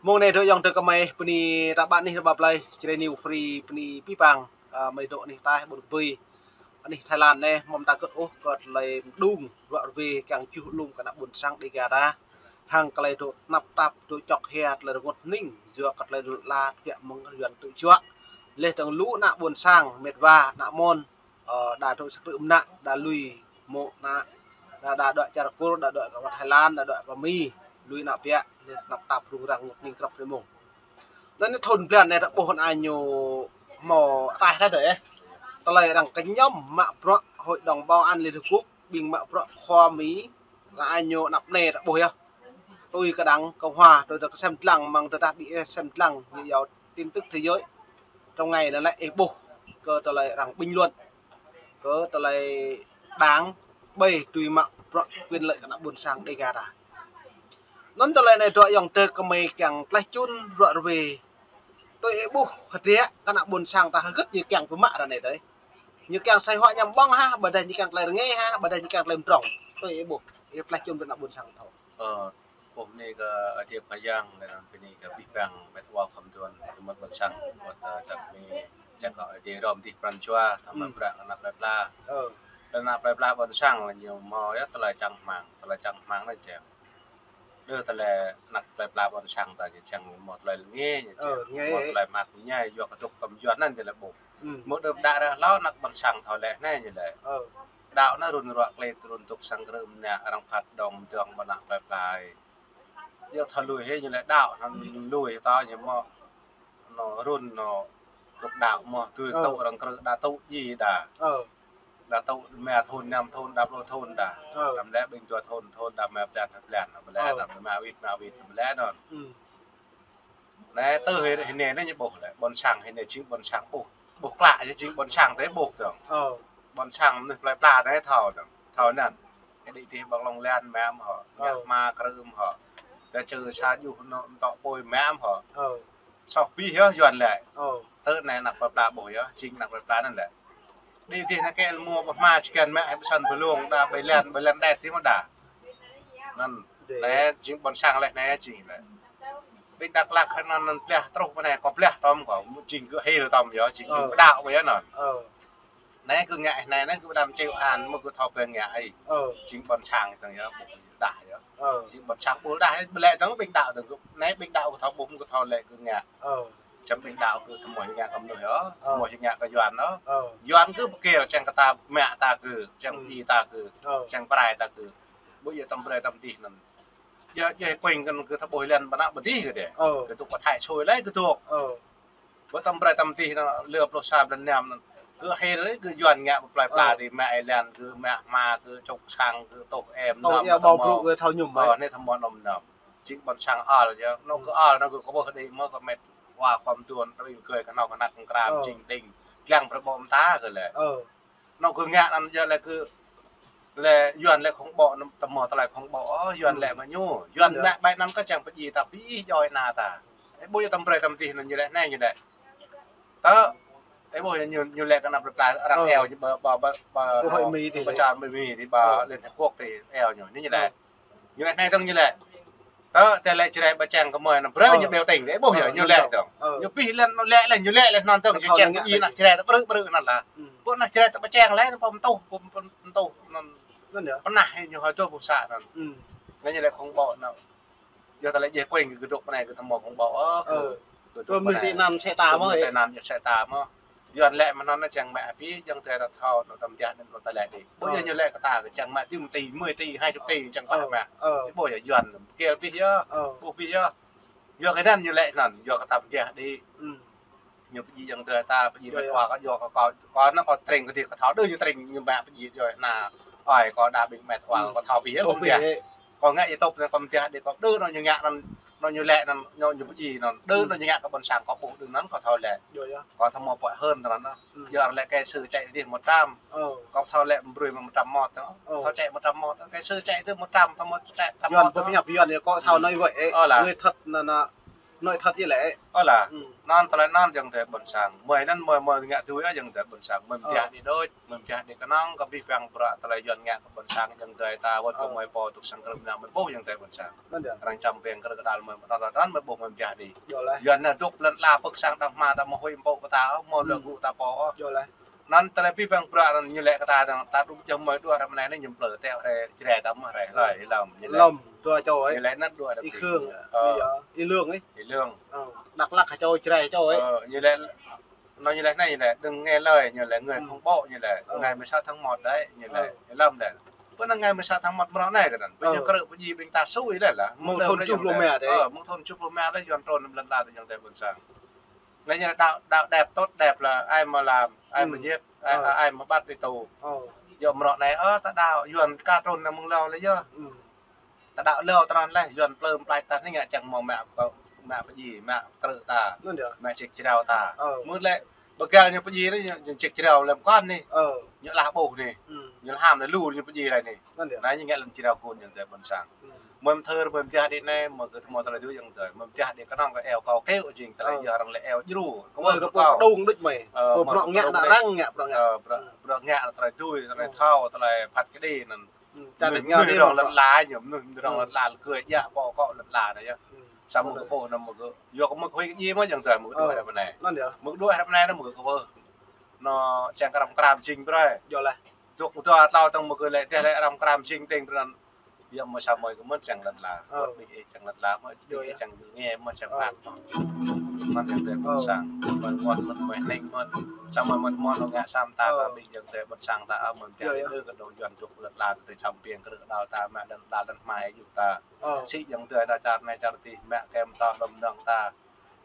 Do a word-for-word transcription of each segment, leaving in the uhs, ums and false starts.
Mông anai dŏ ayŏng adơi gơmơi, bơni ta ƀă anih ta ƀă plơi, Jrai New Free, bơni abih bang, ơ, gơmơi dŏ anih ataih ƀôn kơbơi, anih Thái Lan anai, mơ̆ng ta kơ̆t ôh kơ tơlơi mơđung, ruă rơwe, kiăng čuh alum kơ ană ƀôn sang Dêga ta. Hăng tơlơi dŏ tơnap tap, dŏ čŏk hia, tơlơi rơngot hning, yua kơ tơlơi lăp tơbiă mơ̆ng Yuan tŭ juă. Laih dơ̆ng lu ană ƀôn sang, met wa, ană mơ̆n, ơ, đa dŏ sa krư̆ mơnă, đa lui mơ̆ ană, đa, đa dŏ čar Kur, đa dŏ kơ Thái Lan, đa dŏ kơ Mi, lui ană biă, laih tơnap tap rŭng răng rơngot hning krăp rơmông. Anŭn anai thun blan anai ta ƀuh anai ñu hmâo ataih ta dơi, ơ. Tơlơi arăng kơñăm mă bruă Hội đồng Bảo an Liên Hợp Quốc, ƀing mă bruă khua Mi, anai ñu anăp anai ta ƀuh yơh. Tui kơđang Cộng hòa, tui ta kơsem dlăng, mơ̆ng tơdah ƀing ih sem dlăng, ñu iâu tin tức thế giới. Trong ngày anai lĕ ih ƀuh kơ tơlơi arăng bình luận, kơ tơlơi đảng ƀơi tui mă bruă quyền lợi kơ ană ƀôn sang Dêga ta. Anŭn tơlơi anai dŏ ayŏng adơi gơmơi kiăng tlaih čun ruă rơwe. Tui ih ƀuh hơdră kơ ană ƀôn sang ta hơgĕt ñu kiăng pơmă ră anai dơi. Ñu kiăng sai hua ñăm ƀơ̆ng hă, ƀôdah ñu kiăng tơlơi rơngai hă, ƀôdah ñu kiăng tơlơi mdrŏng. Tui ih ƀuh, ih tlaih čun brơi ană ƀôn sang thâo. Ơ, ƀuh bơni kơ Ơi Adai Khua Yang, laih anŭn bơni kơ abih bang met wa khŏm tuan, kơ mơ̆n ƀôn sang, mơ̆n, ơ, čar Mi, čar kơ Ơi Adai hrŏm dih pran jua, thâo mă bruă kơ ană plơi pla. Ơ. Laih ană plơi pla ƀôn sang lĕ ñu hmâo yơh tơlơi čang hmang, tơlơi čang hmang lĕ čang. Đơ tơlơi ană plơi pla ƀôn sang ta ñu čang hmâo tơlơi rơngai, ñu čang hmâo tơlơi mă kơ ñai, yua kơ dŏ tơm Yuan anŭn tơlơi ƀuh. Mơ̆ đơ đa ră hlâo ană ƀôn sang thâo laih anai ñu lĕ. Đaŏ anŭn run ruă klĕ run dŏ sang krư̆ mơnă arăng phat dŏng mơdơ̆ng ƀơi ană plơi pla. Yua thâo lui hĭ ñu lĕ đaŏ anŭn lui ta ñu mơ̆. Anŭn run anŭn dŏ đaŏ mơ̆ tui tŭ arăng krư̆ đa tŭ djai đa. Đa tŭ rơma thun, năm thun, đa pluh thun đa. Năm lĕ ƀing dua thun, thun đa rơma blan, blan, blan, năm rơma wĭt, rơma wĭt, blan anŭn. Anai tơ hĭ, hĭ anai anai ñu ƀuh lĕ, ƀôn sang hĭ anai jing ƀôn sang ƀuh. Ƀuh klă yơh jing ƀôn sang tơ ƀuh dơ̆ng. Ƀôn sang mơnuih plơi pla tơ thâo dơ̆ng. Thâo anŭn. Hĭ đĭ tih ƀơi lŏn lan mơ̆n hŏ. Ngă hma krư̆ mơ̆n hŏ. Tơ čư̆ sa juh anŭn tŏ apui mơ̆n hŏ. Soh abih yơh Yuan lĕ. Tơ anai ană plơi pla ƀuh yơh, jing ană plơi pla anŭn lĕ. Đĭ tih anai kơ lĕ mơ̆ ƀu hma čơkăn mă hĭ pơsăn pơlông đa ƀơi lan, ƀơi lan đet tih mơ̆ đa. Anŭn. Anai jing ƀôn sang laih anai jing lĕ. Ƀing Dak Lak hĭ anŭn anŭn blah truh pơ anai kơ blah tơm kơ, jing gơ̆ hil tơm yơh, jing gơ̆ pơđaŏ ƀơi anŭn. Anai gơ̆ ngă anai, anai gơ̆ pơđăm čeo an, mơ̆ gơ̆ thâo pơ ngă ai. Jing ƀôn sang tơ̆ng yơh, ƀu đah yơh. Jing ƀôn sang ƀu đah, ƀu lĕ tơ̆ng ƀing đaŏ tơ̆ng gơ̆, anai ƀing đaŏ gơ̆ thâo ƀu gơ̆ thâo lĕ gơ̆ ngă. Čăm ƀing đaŏ gơ̆ thâo mơ̆ ngă kơ mơnuih yơh, thâo mơ̆ ngă kơ Yuan yơh. Yuan gơ̆ pơkĕ čang kơ ta mă ta gơ̆, čang pơdjai ta gơ̆, čang pơrai ta gơ̆. Ƀu yơh tơm brơi tơm dih anŭn. Yơh, yơh kuing kơ gơ̆ thâo ƀuh lĕ ƀơi anăp ƀơi dih gơ̆ dêh. Gơ̆ dŏ pơthâo sui lĕ gơ̆ dŏ. Ƀơi tơm brơi tơm dih anŭn, lơ pluh sa blan năm anŭn. Gơ̆ hil lĕ gơ̆ Yuan ngă pơ plơi pla dih, mă ai lan gơ̆, mă hma gơ̆, čŏk sang gơ̆, tŏh em, tŏh nŏm, ia ƀâo brŭ gơ̆ thâo mơñum. Ơ, anai thâo mơ̆ nŏm nŏm. Jing ƀôn sang ăl yơh. Anŭn gơ̆ ăl, anŭn gơ̆ kơ ƀuh đĭ mơ̆ kơ met wa khŏm tuan, tơl ƀing gơ̆ kơ anŏ kơ anăk kơ krăn, jing đing. Jing brơi ƀô̆ mơta gơ̆ lĕ. Anŭn gơ̆ ngă anŭn yơh lĕ gơ̆ lĕ Yuan lĕ khŏng ƀô̆ anŭn tơmơ̆ tơlơi khŏng ƀô̆, ơ, Yuan lĕ mă ñu. Yuan lĕ ƀai anŭn kơ čang pơdjai ta pih joi ană ta. Ơ, ƀu yơh tơm brơi tơm dih anŭn ñu lĕ anai ñu lĕ. Tơ, ơ, ƀu yơh ñu, ñu lĕ kơ anăp plơi pla arăng eo ñu ƀơ, ƀơ, ƀơ, ƀơ, ƀơ čar Mi dih ƀơ Liên Hợp Quốc dih eo ñu, anai ñu lĕ. Ñu lĕ anai tơ̆ng ñu lĕ. Tơ, tơ lĕ Jrai ƀu čang kơ mơi anŭn, brơi ñu ƀiă tĭng, ơ, ƀu yơh, ñu lĕ tơ̆ng. Ñu pih lĕ, ñu lĕ lĕ, ñu lĕ lĕ anŭn tơ̆ng, ñu čang kơ ih anăp Jrai tơ brư̆ brư̆ anŭn lah. Ƀu anăp Jrai tơ ƀu čang lĕ, anŭn pơm tuh, pơm, pơm tuh, anŭn. Pơnah ñu hơi tuh ƀu sa anŭn. Anŭn ñu lĕ khŏng ƀô̆ anŭn. Yơh tơ lĕ jĕ kuing gơ̆ dŏ pơ anai gơ̆ thâo mơ̆ khŏng ƀô̆, ơ, gơ̆ dŏ pơ anai. Tơ mơnuih tơ anăn sĕ ta mơ̆. Yuan lĕ mơ̆n anŭn čang mă pih, jing tơ ta thâo, anŭn tơm dih anŭn tơ lĕ dih. Ƀu yơh ñu lĕ kơ ta gơ̆ čang mă dih mơ̆ ti, mười ti, hai chục ti čang pă mă. Ƀu yơh Yuan, pơkĕ pih yơh, ƀu pih yơh. Yua kơ anŭn ñu lĕ anŭn, yua kơ tơm dih dih. Ñu pơdjai jing tơ ta, pơdjai met wa kơ yua kơ kâo, kâo anŭn kâo tring kơ dih kâo thâo, đơ ñu tring ñu mă pơdjai yua ană, ơi kâo đa ƀing met wa kâo thâo pih yơh, ƀu pih. Kâo ngă YouTube anai kâo mơ̆ dih dih kâo đơ anŭn ñu ngă anŭn, anŭn ñu lĕ anŭn, anŭn ñu pơdjai anŭn, đơ anŭn ñu ngă kơ ƀôn sang kâo ƀuh đơ anŭn kâo thâo lĕ. Kâo thâo mơ̆ pơ̆ hơn tơ anŭn. Yua lĕ kơ sư chạy dih mơtam. Kâo thâo lĕ brơi mơtam mơ̆ tơ. Thâo chạy mơtam mơ̆ tơ. Kơ sư chạy dih mơtam, thâo mơ̆ chạy mơtam mơ̆ tơ. Yuan pơhiăp Yuan yơh kâo sao nói vậy, người thật là, là Nói thật với lẽ. Ơ lah. Anŭn tơlơi anŭn ayŏng adơi ƀôn sang. Mơi anŭn mơi mơi ngă tui ayŏng adơi ƀôn sang. Mơi mơtiah đĭ đôč, mơi mơtiah đĭ kơnơ̆ng kơ abih bang bruă tơlơi Yuan ngă kơ ƀôn sang ayŏng adơi ta wơ̆t kơ mơi pô dŏ sang krư̆ mơnă mơi ƀuh ayŏng adơi ƀôn sang. Arăng čăm piêng krư̆ kơđal mơi mơtăn tăn mơi ƀuh mơi mơtiah đĭ. Yuan anai dŏ lŏn ala pơ̆k sang đah hmua ta mơi huĭ pô kơ ta, mơi lŏn gŭ ta pô ôh. Anŭn tơlơi abih bang bruă anŭn ñu lĕ kơ ta dơ̆ng, ta đŭk jơh mơi đuaĭ hrơi mơnai anai ñu plư tĕ hrơi Jrai ta mơ̆ hrơi hlơi, Y Lâm. Ñu lĕ. Lâm, dua châu ấy. Ñu lĕ anŭn đuaĭ hrơi Y Khương, Y Lương ấy. Y Lương. Dak Lak châu, Jrai châu ấy. Ñu lĕ, anŭn ñu lĕ anai ñu lĕ, đừng nghe lời, ñu lĕ người không bộ, ñu lĕ, ngày mười sáu tháng một đấy, ñu lĕ, Y Lâm lĕ. Bơ anŭn ngày mười sáu tháng một mơ̆ anai kơ anŭn. Ƀing ñu krư̆ pơjing ƀing ta sui lĕ lah. Mơ̆ng thun tơjuh pluh rơma đĕ. Mơ̆ng thun tơjuh pluh rơma đĕ, Yuan trŭn lăm lŏn ala ta ayŏng adơi ƀôn sang. Lĕ ñu đaŏ, đaŏ đẹp tốt đẹp là ai mà làm, ai mà giết, ai, ai mà bắt đi tù. Yua mơ̆ anai, ơ, ta đaŏ Yuan ka trŭn nao mơ̆ng hlâo lĕ yơh. Ta đaŏ hlâo tơnăn lĕ, Yuan plư pơklač ta anai ngă čang mơ̆ mă, mă pơjing, mă krư̆ ta, mă čik črao ta. Mơ̆ lĕ, bơgăl ñu pơjing anai, ñu čik črao lăm kŏn anai. Ñu lah ƀuh anai. Ñu lah ham anai lu ñu pơjing rai anai. Anai ñu ngă lăm črao kŭn ayŏng adơi ƀôn sang. Mơi mơthưr, mơi mơtiah đĭ anai, mơi kơ tơmô tơlơi tui ayŏng adơi. Mơi mơtiah đĭ kơnơ̆ng kơ eo kâo kêu jing tơlơi yua arăng lĕ eo djru. Kơ mơi kơ kâo. Kơđông đôč mơi. Ơ, mơi bruă ngă anŭn arăng ngă bruă ngă. Ơ, bruă, bruă ngă anŭn tơlơi tui, tơlơi thâo, tơlơi phat kơđi anŭn. Mơnuih, mơnuih rŏng lŏn ala ñu, mơnuih rŏng lŏn ala, kơ djă pô kơ lŏn ala anai yơh. Samơ̆ kơ pô anŭn mơi kơ, yua kơ mơi kơ huĭ kơ ñu mơ̆ ayŏng adơi mơi kơ đuaĭ hrơi mơnai. Anŭn yơh. Mơi kơ đuaĭ hrơi mơnai anŭn mơi kơ kơ pô. Anŭn čang kơ răm kram jing brơi. Yơh lah. Dŏ kơ dua tlâo tơ̆ng mơi kơ lĕ, tơdah lĕ răm kram jing tơ̆ng brơi anŭn. Yua mơi samơ̆ kơ mơ̆n čang lŏn ala. Ơ. Wơ̆t ƀing ih čang lŏn ala mơ̆n, ƀing ih čang ngă mơ̆n, čang mă mơ̆n. Mơ̆n ayŏng adơi ƀôn sang. Mơ̆n wơ̆t mơ̆n mơ̆n hnĕng mơ̆n. Samơ̆ mơ̆n mơ̆n ôh ngă sam ta, ta ƀing ayŏng adơi ƀôn sang ta, ơ, mơ̆n tiah đĭ kơđông Yuan dŏ lŏn ala ta čăm piêng krư̆ kơđal ta, mă lŏn ala lŏn hmua yŭ ta. Sĭ ayŏng adơi ta čar anai čar adih, mă kem ta hlŏm mơnơ̆ng ta.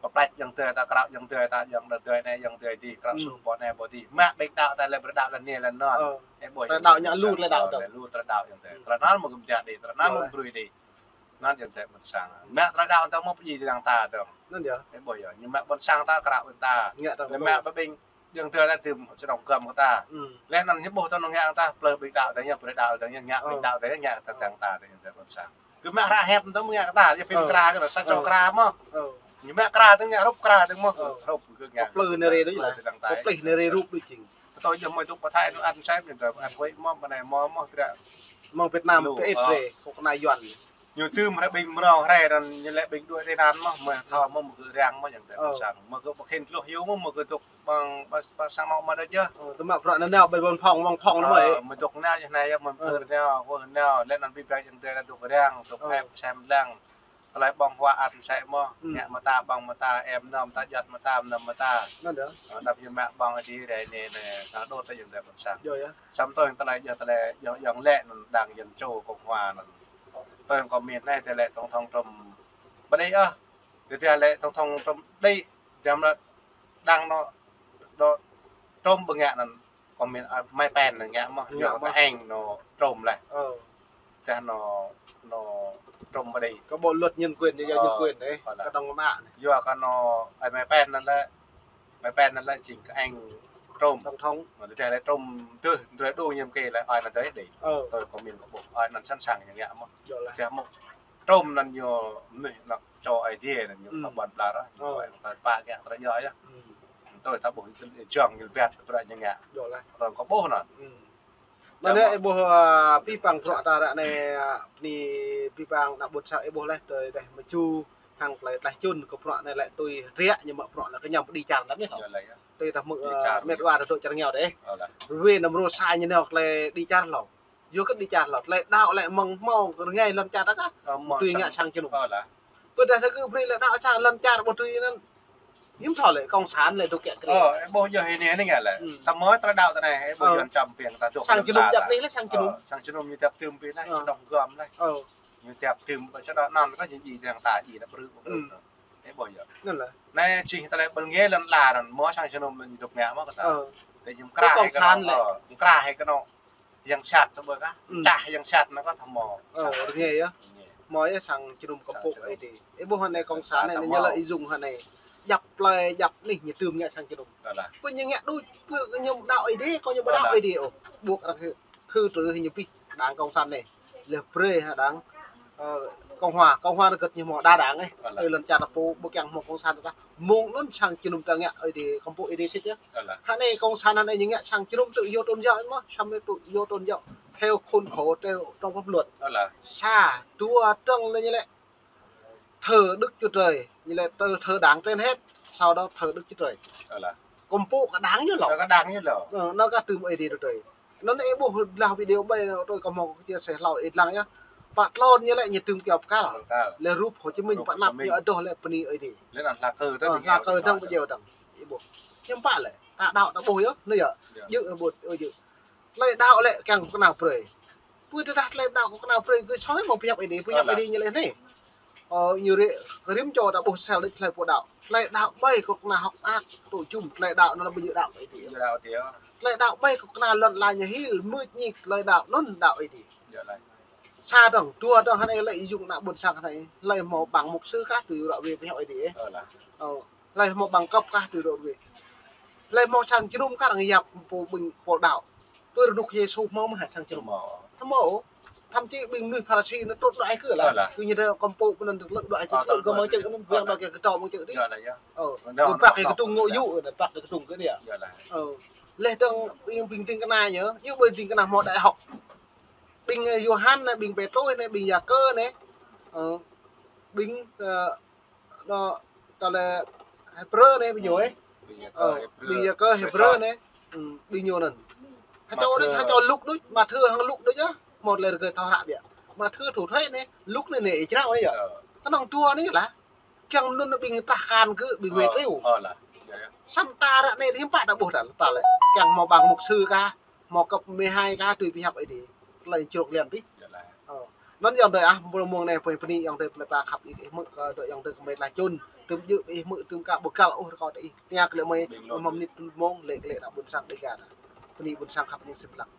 Pơklač ayŏng adơi ta, krao ayŏng adơi ta, ayŏng adơi anai, ayŏng adơi adih, krao su pô anai pô adih. Mă ƀing đaŏ ta lĕ brơi đaŏ lĕ anai lĕ anŭn. Ơ. Ih ƀuh tơlơi đaŏ ñu lu tơlơi đaŏ dơ̆ng. Lu tơlơi đaŏ ayŏng adơi. Tơlơi anŭn mơ̆ gơ̆m jah đĭ, tơlơi anŭn mơ̆ brơi đĭ. Anŭn ayŏng adơi ƀôn sang. Mă tơlơi đaŏ ta mơ̆ pơjing tơdang ta dơ̆ng. Anŭn yơh. Ih ƀuh yơh, ñu mă ƀôn sang ta krao ƀing ta. Lĕ mă ƀing ayŏng adơi ta tơm čơdơ̆ng gơ̆m kơ ta. Lĕ anŭn ñu ƀuh ta anŭn ngă kơ ta, plư ƀing đaŏ ta ñu, brơi đaŏ ta ñu, ngă ƀing đaŏ ta ñu, ngă tơdang ta, ayŏng adơi ƀôn sang. Kơ mă hră hiăp tơ̆ng mơ̆ ngă kơ ta, yua phim kra kơ anŭn, sa čô kra mơ̆. Ñu mă kra tơ̆ng ngă hrup kra tơ̆ng mơ̆, hrup kơ ngă. Pơplih nơ̆r đôč lah. Pơplih nơ̆r rup đôč jing. Pơtô jơh mơi dŏ pơ Thái anŭn ăn sem, ñu tơ ăn huĭ mơ̆, bơnai mơ̆, mơ̆, tơdră. Mơ̆ng Việt Nam tơ ih brơi, kơ anai Yuan. Ñu tơm hrơi ƀing mrâo hrơi anŭn, ñu lĕ ƀing đuaĭ tơnăn mơ̆, mơi thâo mơ̆, mơi kơ răng mơ̆, ayŏng adơi ƀôn sang. Mơi kơ pơkhin tluh hiu mơ̆, mơi kơ dŏ ƀăng, ƀăng sang anŏ mơ̆ đôč yơh. Ơ, tơmă bruă anŭn nao ƀơi văn phòng, văn phòng anŭn mơi. Ơ, mơi dŏ nao yơh anai yơh, mơi mơthưr nao, wơ̆t nao, lĕ anŭn abih bang ayŏng adơi ta dŏ răng, dŏ ĕp sem lăng. Tơlơi ƀơ̆ng huă ăn sem mơ̆, ngă mơta ƀơ̆ng mơta, ĕp nao mơta, juăt mơta, nao mơta. Anŭn yơh. Ơ, đăp ñu mă ƀơ̆ng adih rai anai, anai, ta đôč ta ayŏng adơi ƀôn sang. Yơh, yơh. Samơ̆ tui tơlơi yơh, tơlơi yơh, yơh lĕ anŭn đang dân chủ cộng hòa anŭn. Tui kơ min anai tơlơi tổng thống Trump. Ƀơi anai ơ, tơlơi tổng thống Trump đĭ, jăm lĕ đang anŏ, anŏ Trump ƀu ngă anŭn. Kơ min, ơ, Mike Pence anŭn ngă mơ̆, yua kơ Anh anŏ Trump lĕ. Ơ. Tơdah anŏ, anŏ Trump ƀơi đĭ. Kơ bộ luật nhân quyền, nhân quyền đôč, kơ Đông Nam Á anai. Yua kơ anŏ, ơ, Mike Pence anŭn lĕ, Mike Pence anŭn lĕ jing kơ Anh Trump. Tổng thống. Anŭn tơdah lĕ Trump tơl, tơl đu nhiệm kỳ lĕ, ơ, anŭn tơl đĭ. Ơ. Tui kơ min kơ ƀuh, ơ, anŭn sẵn sàng ñu ngă mơ̆. Yơh lah. Tơdah mơ̆ Trump anŭn ñu mơnuih anŏ čô Aê Diê anŭn ñu thâo ƀuăn pla ră. Ơ. Ñu thâo pă ngă tơlơi yơh. Tui ta ƀuh jơ̆ng ñu ƀiă tơlơi ñu ngă. Yơh lah. Tui kơ ƀuh anŭn. Anŭn yơh, ih ƀuh, ơ, abih bang bruă ta ră anai, ơ, bơni abih bang ană ƀôn sang ih ƀuh laih, tơlơi tơlơi mơču, hăng tơlơi tlaih čun kơ bruă anai lĕ tui hơdră ñu mă bruă anai kơ ñu pơđĭ čar lăm anai hlâo. Yơh lah yơh. Tui ta hmư̆, ơ, met wa ta dŏ čar rơngiao đĕ. Ơ lah. Rơwe anăm rô sa ñu nao tơlơi đĭ čar hlâo. Yua kơ đĭ čar hlâo, tơlơi đaŏ lĕ mơ̆ng hmâo kơ rơngai lŏn čar ta kah. Ơ, mơ̆ng tui ngă sang jơnum. Ơ lah. Ƀôdah anai kơ brơi lĕ đaŏ sang lŏn čar ƀu tui anŭn. Hiư̆m thâo lĕ cộng sản lĕ dŏ kiăng kơ. Ơ, ih ƀuh yơh anai anai ngă lĕ. Ta mơ̆ tơlơi đaŏ ta anai, ih ƀuh Yuan čăm piêng ta dŏ. Sang jơnum jăk anai lĕ sang jơnum. Sang jơnum ñu tiap tơm pi anai, čơdơ̆ng gơ̆m anai. Ñu tiap tơm ƀơi čơdơ̆ng anŭn kơ ñu djĭ tơdang ta djĭ ană brư̆ ƀu brư̆. Ih ƀuh yơh. Anŭn lah. Anai jing tơlơi ƀơi lŏn ala anŭn, mơ̆ sang jơnum ñu dŏ ngă mơ̆ kơ ta. Tơdah ñu mơkra hĭ kơ anŏ, mơkra hĭ kơ anŏ. Yang sat tơ ƀơi kah. Čah yang sat anŭn kơ thâo mơ̆. Ơ, rơngai yơh. Rơngai. Mơ̆ yơh sang jơnum kơpŭk Aê Diê. Ih ƀuh anai kông sản anai ñu lĕ ih jung anai. Djăp plơi, djăp anih ñu tơm ngă sang jơnum. Ơ lah. Pơ ñu ngă đôč, pơ ñu đaŏ Aê Diê, kơ ñu ƀu đaŏ Aê Diê ôh. Ƀuh arăng hư, hư trư hĭ ñu pĭ đảng cộng sản anai. Lĕ brơi hă đảng, ơ, Cộng hòa, Cộng hòa rơgơ̆t ñu hmâo đa đảng ĕh. Ơ lĕ. Ơi lŏn čar ta pô, ƀu kiăng hmâo Cộng sản ta. Mơ̆ng anŭn sang jơnum ta ngă Ơi Adai kơmpŭ Ơi Adai sĭt yơh. Ơ lĕ. Hă anai Cộng sản hă anai ñu ngă sang jơnum tŭ yua tôn giáo mơ̆, samơ̆ tŭ yua tôn giáo. Theo khuôn khổ, theo trong pháp luật. Ơ lĕ. Sa, dua, trăng lĕ ñu lĕ. Thờ Đức Chúa Trời, ñu lĕ thờ, thờ đảng trên hết, sau đó thờ Đức Chúa Trời. Ơ lĕ. Kơmpŭ kơ đảng ñu lŏ. Kơ đảng ñu lŏ. Ơ, anŭn kơ tŭm Ơi Adai tui. Anŭn ih ƀuh lăng video ƀai anŭn tui kơ hmâo kơ chia sẻ hlâo ih lăng yơh. Pă tlôn ñu lĕ ñu tŭm kiao pơkăl. Pơkăl. Lĕ rup Hồ Chí Minh, rup pơ anăp Hồ Chí Minh. Ñu adoh lĕ bơni Ơi Adai. Lĕ anŭn hla kơ tơ. Ơ, ñu hla kơ dơ̆ng pơjeo dơ̆ng. Ih ƀuh. Hiư̆m pă lĕ. Ta đaŏ ta ƀuh yơh, anai yơh. Yơh. Djơ̆ ƀu, ơ, djơ̆. Tơlơi đaŏ lĕ kiăng kơ kơnao brơi. Pui tơdah tơlơi đaŏ kơ kơnao brơi, kơ soi mơ̆ng pơhiăp Ơi Adai, pơhiăp Ơ lĕ. Ơi Adai ñu lĕ anai. Ơ, ñu rĭ rĭm čô ta ƀuh sel đĕč tơlơi pô đaŏ. Tơlơi đaŏ ƀai kơ kơnao hŏk mơak, tŭ jum tơlơi đaŏ anŭn ƀu djơ̆ đaŏ Ơi Adai. Djơ̆ đaŏ Ơi Adai. Tơlơi đaŏ ƀai kơ kơnao lŏn ala ñu hil, mưč ñik tơlơi đaŏ anŭn đaŏ Ơi Adai. Djơ̆ lĕ. Sa dơ̆ng, dua dơ̆ng, hă anai lĕ ih yŭng ană ƀôn sang hă anai, hlơi hmâo bằng mục sư kah tui ră ruai pơhiăp Ơi Adai. Ơ lĕ. Ơ. Hlơi hmâo bằng cấp kah tui ră ruai. Hlơi hmâo sang jơnum kah arăng yap pô ƀing pô đaŏ. Tui rơnŭk Yêsu hmâo mơ̆ hă sang jơnum? Hmâo. Hmâo. Thậm chí ƀing mơnuih Pharisi anŭn trŭt đuaĭ kơ lĕ. Ơ lĕ. Tui ñu dơ̆ng kơmpŭ pơnăn tơlơi đuaĭ kơ, ơ, tơlơi tơlơi gơmơi đuaĭ kơ, čơ̆ anŭn, ơ, lĕ. Wang đa kơ kơtâo mơ̆ng čơ̆ đih. Ơ lĕ, yơh. Ơ. Ơ, đa tơlơi băk kơ kơtung ngŏ yŭ, đa băk kơ kơtung kơ anai. Ơ lĕ. Ơ. Leh dơ̆ng ƀing, ƀing ding kơna ñu, ñu ƀing ding kơna hmâo đại học. Ƀing, ơ, Yôhan anai, ƀing Pêtrôs anai, ƀing Yakơ anai. Ơ. Ƀing, ơ, Anŭn, tơlơi Hêbrơ anai ƀing ñu, ơ. Ƀing Yakơ, ơ, Hêbrơ. Ƀing Yakơ, Hêbrơ anai. Ơ, ƀing ñu anŭn. Hơčô anai, Mathiơ. Hơčô Luk đôč, Mathiơ hăng Luk đôč yơh. Hmâo tơlơi rơgơi thâo hră biă. Mathiơ thâo thơi anai, Luk anai, anai, ih jrao anai yơh. Ơ. Tơnong dua anai lah. Kiăng anŭn ƀing tah khan kơ ƀing wai triu. Ơ, lah. Yơh, yơh. Samơ̆ ta ră anai hiư̆m pă ta ƀuh ta, ta lĕ. Kiăng hmâo bằng mục sư kah. Hmâo cấp mười hai kah tui pơhiăp Ơi Adai. Tơlơi čruk lian pih. Yơh lah. Ơ. Anŭn yơh dơ̆ng ah, mơ̆ng anai pơ pơ anai yơh dơ̆ng plơi pla khăp ih, ih hmư̆ kơ dơ̆ng yơh dơ̆ng kơ mĕt lah čun. Tŭm djơ̆ ih hmư̆ tŭm kah ƀu găl ôh rơkâo tơ ih. Tơña kơ lĕ mơi, mơ̆ng mơnit mơ̆ng lĕ kơ lĕ ană ƀôn sang Dega. Pơ anai ƀôn sang khăp ñu sĭt lăng.